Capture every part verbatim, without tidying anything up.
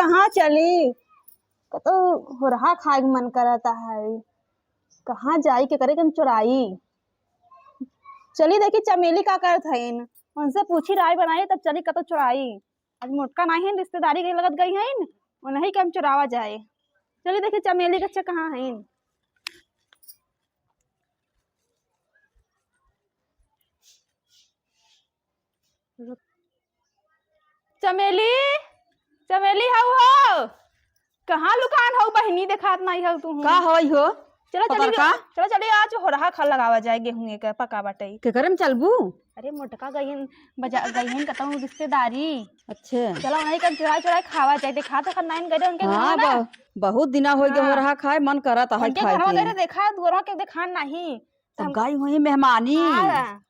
कहाँ चली? कतौ होरहा खाए के मन करत है। कहाँ जाई, केकरे के हम चोराई? चली देखी चमेली का करत हईन, उनसे पूछी, राय बनाई, तब चली कतौ चोराई। आज मोटका नाहीं हईन, रिश्तेदारी गई लगत गई हईन, उन्हीं के हम चोरावा जाए। चली देखी चमेली के अच्छा कहाँ हईन। चमेली, चमेली हऊ हो? कहाँ लुकान हऊ बहिनी, देखात नाहीं हऊ तू? का हवई हो? चला चली, पतरका? चला चली, आज होरहा खा लगावा जाए, गेहूं के पका बाटे। केकरे में चलबू? अरे मोटका गईन बजा, गईन कतहूँ रिश्तेदारी। अच्छा। चला उन्हीं का चुराई चुराई खावा जाए, देखात है नाहीं गए उनके हाँ, घर ना। ब-, बहुत दिना हो गए हाँ। होरहा खाए, मन करत है उनके खाए घर के। वगैरह देखा, दुअरवा के देखान नाहीं। तब तब गई हुई मेहमानी। हाँ।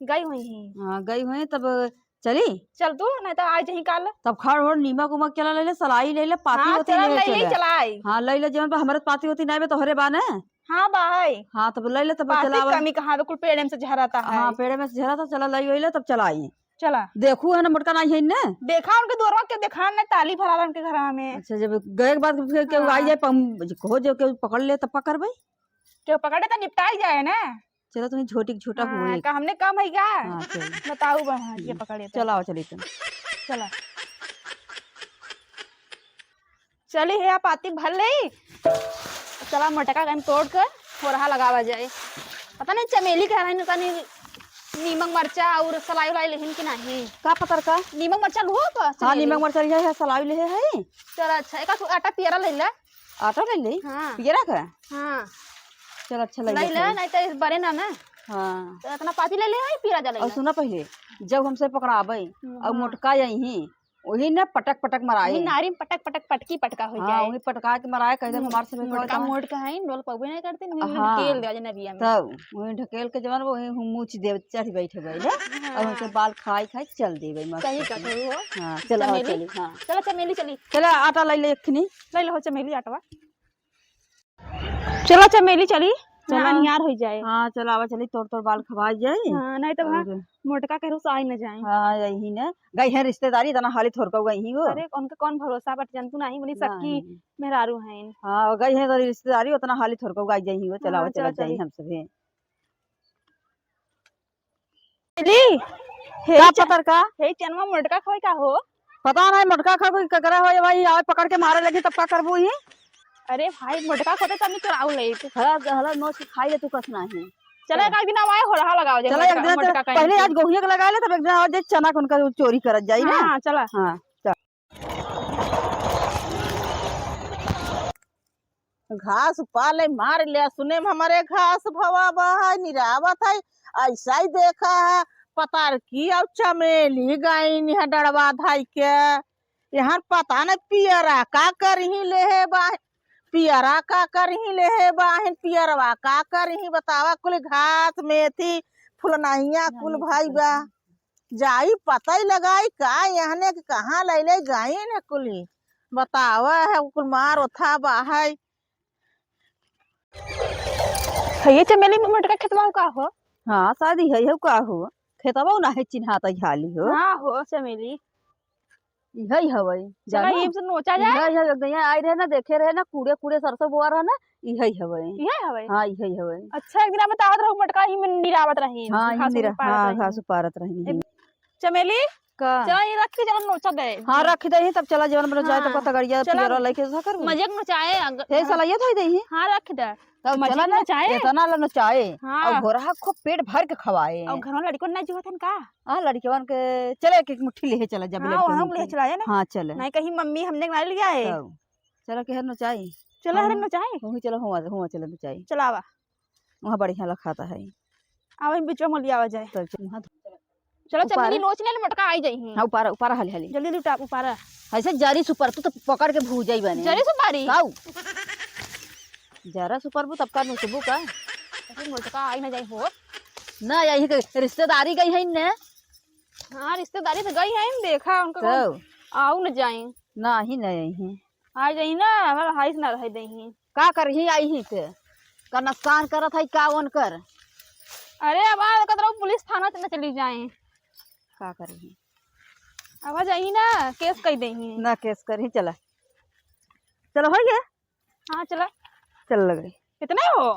गई हुई ही। हाँ, गई हुई, तब चली? चल तू, नहीं तो आ जाही काल। तब खड़ होड़ नीमक उमक चला ले ले, सलाई ले ले, पाती हाँ, होती चला ले ले ले, चला। चलाई। हाँ, ले ले, जेवन पर हमरे पाती होती नहीं बे, तोहरे बा ने? हाँ, बा है। हाँ, तब ले ले, तब पाती चला आवा। कमी कहाँ बे, कुल पेड़े में से झरता है। हाँ, पेड़े में से झरता, चला ले ले, तब चलाई। चला। देखू है ना, मोटका नहीं है ने? देखा उनके दुअरवा के, देखा ना, ताली भरा उनके घर में। अच्छा, जब गए के बाद फिर केहू हाँ। आई जाए, पम-, हो जो केहू पकड़ ले, तब पकड़बे? केहू पकड़े तो निपटाई जाए ना। चला, तुम्हें झोटी के झोटा हाँ, हुए। का हमने कम है का? हाँ, चल। बताऊ बा, हाँ, ये हम्म। पकड़े तो। चलाओ, चली तुम। चला। चली है, आप आती भर ले। चला, मोटका कहीं तोड़ के होरहा लगावा जाए। पता नहीं चमेली के हराइन का नहीं, नीमक मरचा और सलाई उलाई लेहिन कि नहीं? का पतरका? नीमक मरचा लुहो का? हाँ, चमेली। नीमक मरचा लिया है, सलाई ले है। चला, अच्छा, एक आटा पियरा ले ले। आटा ले ले? हाँ। पियरा का? हाँ। चल, अच्छा ले ले ले, ले। नहीं तो इस बरे ना ना। हाँ। तो इतना पाती ले ले, आई पियरा जा ले और ले। सुना पहले, जब हमसे पकड़ाबे हम्म, और हाँ। मोटका यही, वही ना पटक पटक मराए। वही नारी में पटक पटक पटकी पटका हो हाँ, जाए। वही पटका के मराए, कह दे हम्म, हमारे से मोटका मोटका है, डोल पबे नहीं करते, नहीं हाँ। ढकेल दे आज नदिया में। तब वही ढकेल के जवन वही हम मूछ दे चढ़ बैठे गए ना। हाँ। और उनके बाल खाई खाई चल देबे मस्त सही से। कहे हो। हाँ, चला चमेली? चली, हाँ। चला चमेली चली। चला आटा ले ले एकनी। ले लो चमेली आटवा। चला चमेली चली, चला। ना अनियार हो जाए। हाँ, चला आवा चली, तोड़ तोड़ बाल खवा जाए। हाँ, नहीं तो वहाँ और मोटका के रोस आई न जाए। हाँ, यही ने। गई है रिश्तेदारी, इतना हाली थोड़का गई ही वो। अरे, उनका कौन भरोसा बट जनतू नहीं, बनी ना, सक्की नहीं। मेहरारू हैं। हाँ, गई है तो रिश्तेदारी, उतना हाली थोड़का गई जाई ही वो, चला हाँ, आवा, चला चला जाई चली। हम सभी। चली। हे का च-, पतरका? हे चनवा मोटका खोई का हो? पता नहीं मोटका खा कोई ककरा हो भाई, आवे पकड़ के मारे लगी तब का करबू ही? अरे भाई मोटका खोते तब नहीं चुराऊ ले। हला हला नोच के खाई ले तू कस नहीं। चला एक दिन आवाए होरहा लगाओ जे चला एक मोटका, दिन मोटका तो कहीं पहले से। आज गोहिया के लगा ले तब एक दिन और जे चना के उनका चोरी करत जाई ना। हाँ, चला। हाँ, चल। घास पाले मार ले, सुने में हमरे घास भवा बा है, निरावत है, ऐसा ही देखा है, पतारकी और चमेली गईन है डड़वा धाई के। यहाँ पता नहीं पियरा का करही लेहे बा, पियरा का करही लेहे बाहिन, पियरवा का करही बतावा, कुल घास मेथी फुलनहिया कुल भई बा। जाई पतई लगाई का यहने के कहाँ लैले गईन कुली। बतावा है कुल मार ओथा बा है। है ये चमेली में मोटका खेतवा का हो? हाँ, शायद यही है का हो। खेतवा ना है चिन्हात है हाली हो। हाँ हो चमेली। इहै हवै, चला, जानो? इही से नोचा जाए। इहै हवै, एक दिन आई रहे ना, देखे रहे ना, कूड़े कूड़े सरसों बोआ रहा ना, इहै हवै। इहै हवै? हाँ, इहै हवै। अच्छा, एक दिन बतावत रहू, मोटका ही में निरावत रही, हाँ, घास ही निरा-, उपारत हाँ, रही। घास उपारत रही। ए, चमेली? का? चला, ये रख के जवन नोचा दे। हाँ, रख दे ही, तब चला, जवन बनो जाए, हाँ। तब तगड़िया चला, पियरा लेके ऐसा करबू। मजे के नोचाए, अग-, हे, हाँ। सलाइया धोई दे ही। हाँ, रख दे। तब मजे चला के ना, नोचाए। इतना ला नोचाए। हाँ। और घोरहा खूब पेट भर के खवाए। और घर में लड़को ना जो हतन का? आ, लड़िकवन के चले, एक, एक मुट्ठी लेहे चला, जब हाँ, लड़िकवन वहाँ के। ले चला, है ना? हाँ, चले। नहीं कहीं मम्मी हमने के नहीं लिया है। तब। चलो, केहर नोचाई? चलो, हरे हाँ, नोचाई। वहीं चलो, हुआ, हुआ चलो नोचाई। चलावा। वहाँ बढ़िया लखाता है। आ, वहीं बिचवा में लियावा जाए। तब चल, वहाँ तो चलो, ऊपर। चमेली नोच ले, मोटका आई जाई हैं। हाँ, ऊपर, ऊपर हाली, हाली। जल्दी लुटा, ऊपर। ऐसे जारी सुपर, तू तो पकड़ के भूजाई बने। जरी सुपारी? काऊ? जरा सुपरबू तब का नोचबू का? अरे, मोटका आई ना जाई हो। ना, यही के रिश्तेदारी गई है इनने। हाँ, रिश्तेदारी तो गई है, देखा उनका तो। कौन आऊ न जाई। ना ही न आई हैं। आ जाई ना, हमारा हाइस ना रह दही। का करही आई ही ते? का नुकसान करत है का उनकर? अरे, अब आ, कहत रहो पुलिस थाना न चली जाए। का करही? अब आ जाई ना, केस कई देही। ना केस करही, चला। चलो, होइ गया। हाँ, चला। चल लगे। इतने हो?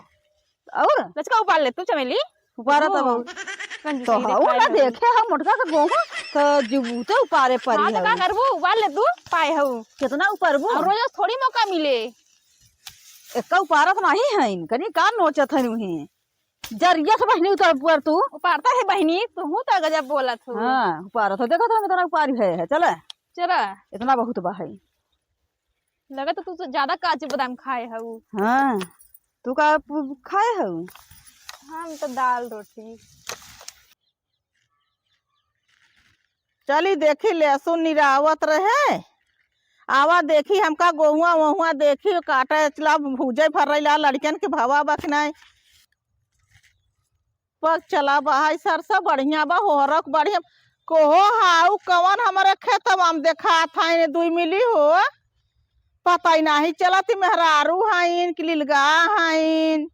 और? लचका उपार ले तू, चमेली। उपारा तब ओहो, और। कंजूसी तो हऊ दिखाई ना दे। देखे, हम मोटका के गोहूं, तो जीबूते उपारे परी हाँ, तो का हऊ। करबू? उपार ले तू, पाए हऊ। कितना उपारबू? और रोज थोड़ी मौका मिले। एक्का उपारत नाही है, कनी का नोचत है उन्हें। जरिया से बहिनी उतर पर तू। उपारता है बहिनी, तू हूँ तो गजब बोलत हो। हाँ, उपारत हो। देखो तो हम इतना उपारी है, है, चले। चला। इतना बहुत बा है। लगत तू तो ज्यादा काजू बादाम खाए हऊ। हाँ, तू का पु-, खाए हऊ? हम तो दाल रोटी। चली देखी, लहसुन निरावत रहे। आवा देखी, हमका गोहुआ वहुआ देखी, काटे चला, भूजे फर्रैला, लड़कन के भवा बा कि नाई। पक चला बहाई, सरसों बढ़िया बा, होरक बढ़िया। कोहो हाउ कवन हमरे खेतवा में देखात हइन दुई मिली हो? पता ही नाही चलत, ई मेहरारू हइन कि लिलगा हइन।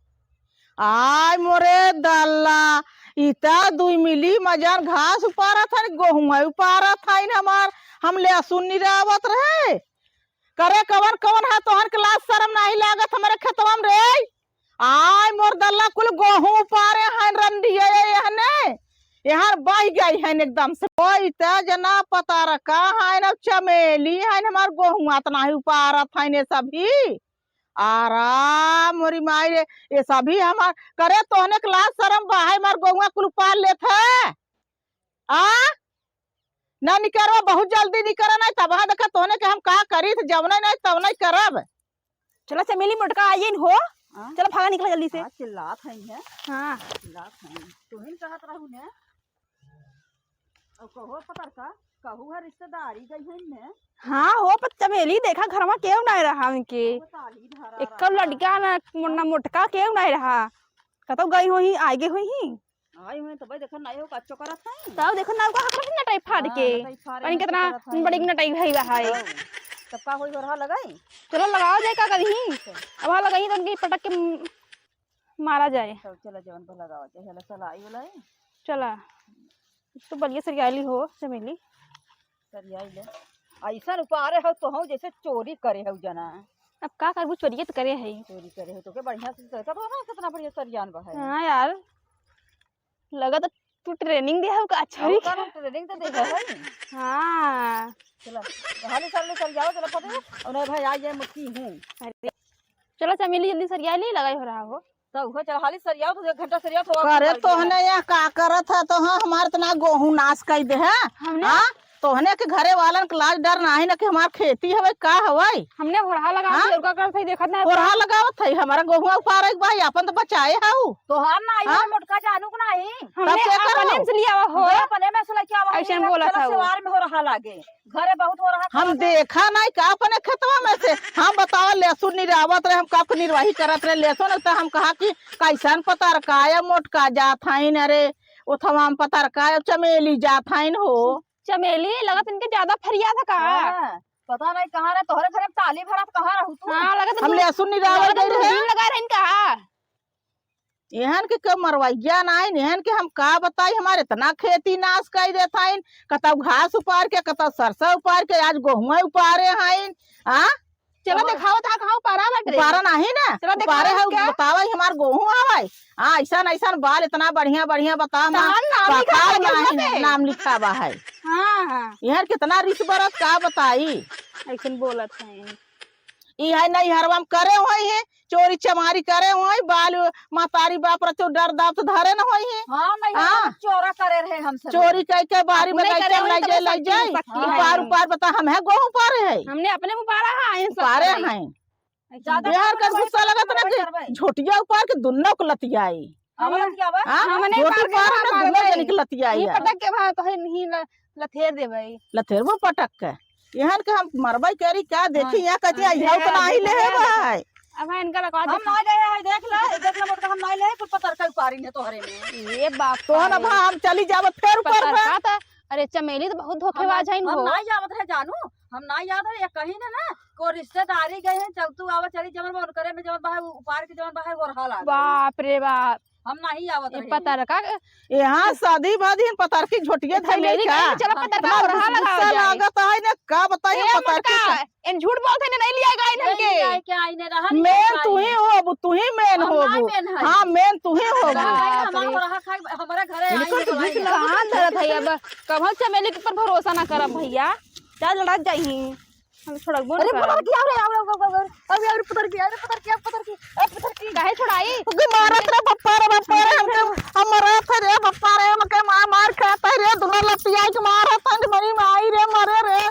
आय मोरे दल्ला, ई त दुई मिली मजान घास उपारत हइन, गोहुआ उपारत हइन हमार, हम लहसुन निरावत रहे। करे कवन कवन है तोहन के लाज शरम नाही लागत हमरे खेतवा में रे? आय मोर दल्ला कुल गोहूं उपारे हैं रंडिये एहने, एहर बह गई हैं एकदम से। कोई त जना पता रखा हैं अब चमेली हैं हमार गोहुआ त नाही उपारत हैं ये सभी। आरा मोरी माई रे, ये सभी हमार करे तोहने के लाज शरम बा है हमार गोहुआ कुल उपार लेत है। आ? ना निकरवा, बहुत जल्दी निकरा, नहीं तब हाँ देखा तोहने के हम का करी थे, जवने नहीं तवने करब। चला चमेली मोटका आइए न हो। हाँ? चला भागा निकला जल्दी से। हाँ, चिल्लात है ये। हाँ। चिल्लात है। तू ही कहत रहू ने। और कहो पतर का, कहू है रिश्तेदारी गई है ने। हाँ हो, पर चमेली देखा घर में केहू नहीं रहा उनके। वो ताली धरा एक रहा। लड़का ना, ना मोटका केहू नहीं रहा। कतौ गई होही, आगे होही। आई हुए तो भाई देखो नाई हो का चोकरत है। तब देखो ना का हकरत ना टाइप फाड़ हाँ, के। नटाई फाड़े पानी ना कितना चोकरत है। बड़ी नटाई भाई बा है। हाँ, तब का होई हो रहा लगाई? चलो लगाओ जाए का करी। चल। अब हाँ लगाई तो उनकी पटक के म-, मारा जाए। चल चला जवन पर लगाओ जाए। हला चला आई वाला है। चला। तो बलिया सरियाली हो चमेली। सरियाई ले। ऐसा उपारे हो तो हो जैसे चोरी करे हो जना। अब का करबू, चोरिये तो करे है। चोरी करे हो तो के बढ़िया से तो, तो कितना बढ़िया सरियान बा है। हाँ यार। लगा तो तू ट्रेनिंग दे हो का अच्छा और भी का क्या? हम ट्रेनिंग तो दे है। हाँ। चला, हाली साल ले सर जाओ, चला फटे। और नहीं भाई, आ जाए मुक्की हूँ। अरे, चलो चमेली जल्दी सरिया ले, लगाई हो रहा हो। तो उहो चला, हाली सरियाओ तो एक घंटा सरियाओ तो करे तोहने यहाँ का करत है? तो हाँ, हमार इतना गोहूँ नाश कर दे है। हमने हाँ? तोहने के घरे वालन के लाज डर नाही ना कि हमार खेती हवे, का हवे? हमने होरहा लगावत हाँ? हई, और का करत हई, देखत नाही। होरहा लगावत हई, हमारा गोहुआ उपारे के बा, आपन तो बचाए हाउ। तोहार नाही हाँ? है, मोटका जानू के नाही। हमने तब के करबो? अपने से लिया हो। हमने अपने में से लेके आवा हई, ऐसे हम बोलत चलो हऊ। सेवार में होरहा लागे। घरे बहुत होरहा हम करत है। देखा नाही का अपने खेतवा में से। हम बतावा, लहसुन निरावत रहे, हम कब के निर्वाही करत रहे लहसुन, तो हम कहा कि कैसन पतरका या मोटका जात हईन, अरे, ओथवा में पतरका या चमेली जात हईन हो। चमेली, लगत इनके ज्यादा फरिया था का? हाँ, पता नहीं कहाँ रहे, तोहरे घरे में ताली भरा तो कहाँ रहू तू? हाँ, लगत हम दू-, लहसुन निरावे लगत गए रहे। दूरबीन लगा रहे इनका। एहन के कब मरवैया नाइन, एहन के हम का बताई, हमार इतना खेती नाश कर देत हइन, कतौ घास उपार के, कतौ सरसों उपार के, आज गोहुआ उपारे हइन। हाँ? चला तो देखावत हा, कहाँ उपारा बाटे रे? उपारा नाही ना, चला उपारे देखावत है, का? बतावा, ई हमार गोहूँ आवे। हाँ, ऐसन, ऐसन बाल इतना बढ़िया, बढ़िया बता, माँ, तहार नाम लिखा पकाओ बा नाही, गेहुआ पे। नाम लिखा बा है। हाँ, हाँ। यार, कितना रिस बरत, का बताई? ऐसन बोलत है। ई है नहीं, हरवा में करे होई है, चोरी चमारी करे होई, बाल महतारी बाप रचो डर दाप से धरे न होई है। हाँ, नहीं, हाँ। हम चोरा करे रहे हम सब। चोरी कई के बाहरी अपने बगैचा करे होई, लई तबे जाए, लई सब चीज जाए। सच्ची है। उपार, उपार बता, हम है गोहूँ उपारे है। हमने अपने उपारा है, इन सब उपारे करे। हैं। ज्यादा बिहार का करबे, गुस्सा लगत ना करबे, कि करबे। झोटिया उपार के दुन्नो को लतियाई। अब हमने लतियावे? हाँ? हमने झोटी उपार के उपार ना मारबे। दुन्नो जनी के लतियाई ये है। पटक के भाई तोहे नहीं ल-, लथेर देबे। लथेरबो पटक के। एहन के हम मरबे करी का, देखी हाँ। यहाँ कहती है, अरे यहाँ तो नहीं ले है भाई। अब हाँ, इनका लगा हम दे। नहीं ले है, देख ले, देख ले, मोटका हम नहीं ले, कुल पतरका उपारी ने तोहरे में। ये बाप तोहन रे। अब हम चली जाबे फेर ऊपर में। पतरका तो, अरे चमेली तो बहुत धोखेबाज हम, है हम इनको। नहीं जावत रहे जानू, हम नहीं जावत रहे, ये कहीं ने ना, को रिश्तेदारी गए हैं, चल तू आवा, चली जवन बा, उनकरे में जवन बा है, उपार के जवन बा है, ओरहा लाग। बाप रे बाप। हम नहीं आवत ये रहे। पतरका, यहाँ शादी भादी हम पतरकी झोटिया अच्छा, धइले मेरी का? कहीं चलो पतरका इतना हो रहा गुस्सा लगाओ जाए। लागत है ना, का बताई ए, हम पतरकी मोटका, का? इन झूठ बोलत है ना, नहीं लिया गया इन्हन ए, के। लिया के आइने रहन, मेन लिया तू ही आइने। होबू, तू ही मेन हम ना होबू। मेन है। हाँ, मेन तू ही होबू। रहा है, बाप रे। हमारा रहा खाई, हमारे घरे इनको आइने तो तो बीच आइने। में कहाँ धरत है अब? कबहुँ चमेली के ऊपर भरोसा ना करब भइया। क्या लड़त जाई? हम छोड़बो न अरे करब। पतरकी, आओ रे, आओ, आओ, आओ, आओ, आओ, आओ, पतरकी, अरे पतरकी, आओ पतरकी, आओ पतरकी। काहे छोड़ाई? ओके मारत रे बप्पा रे, बप्पा रे, हमके, हम मरत है रे बप्पा रे, हमके मार, मार खात है रे, दुनो लतिया के मारत है, मरी माई रे, मरे रे।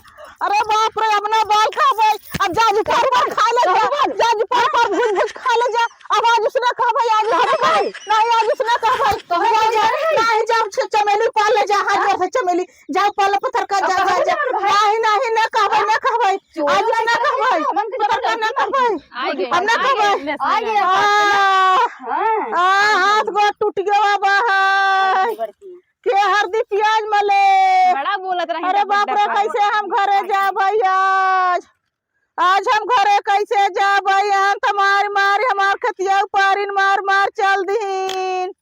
अरे बाप रे, अपना बाल खा भाई, अब जा जी पर पर खा ले जा, जा जी पर पर भुज भुज खा ले जा। अब आज उसने कहा भाई, आज उसने कहा भाई, नहीं आज उसने कहा भाई, नहीं जा, नहीं जा, चमेली पाल ले जा, हाथ जोर से चमेली, जाओ, पहले पत्थर का, अब जा, जा, कहाँ जा। से भाई? नहीं, नहीं, ना कहबै, ना कहबै। चोरी आज ना कहबै। हमन के जबरदस्ती पत्थर का ना कहबै। आ गए, हम ना आ गए, कहबै। आ गए। आ, हाँ। आ, हाथ गोड़ टूट गया बा है। के हरदी पियाज मले। बड़ा बोलत रही अरे बाप रे, कैसे हम घरे जाबै आज? आज हम घरे कैसे जाबै? हम तो मार मार हमार खतिया उपारिन मार मार चल दीन।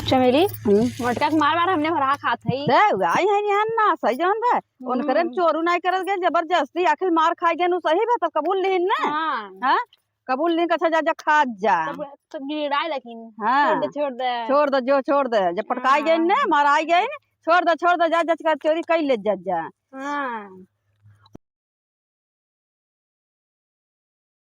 चमेली, हम्म। मोटका के मार मार हमने भरा खात हई। दे, आई है यहाँ ना, सही जौन बा। उनकरे हम्म। चोरू नाई करल गए, जबरदस्ती आखिर मार खाई गए, उ सही बा, तब कबूल लिहिन ना। हाँ। हाँ? कबूल लिहिन, अच्छा जा, जा, खा जा। तब, तब गिड़ाए लगिन। हाँ। छोड़ दे, छोड़ दे। छोड़ दे, जो छोड़ दे, जब पटकाई गए ना, हाँ। माराई गए, छोड़ दे, छोड़ दे, जा, जा, चोरी कई ले जा, जा। हाँ।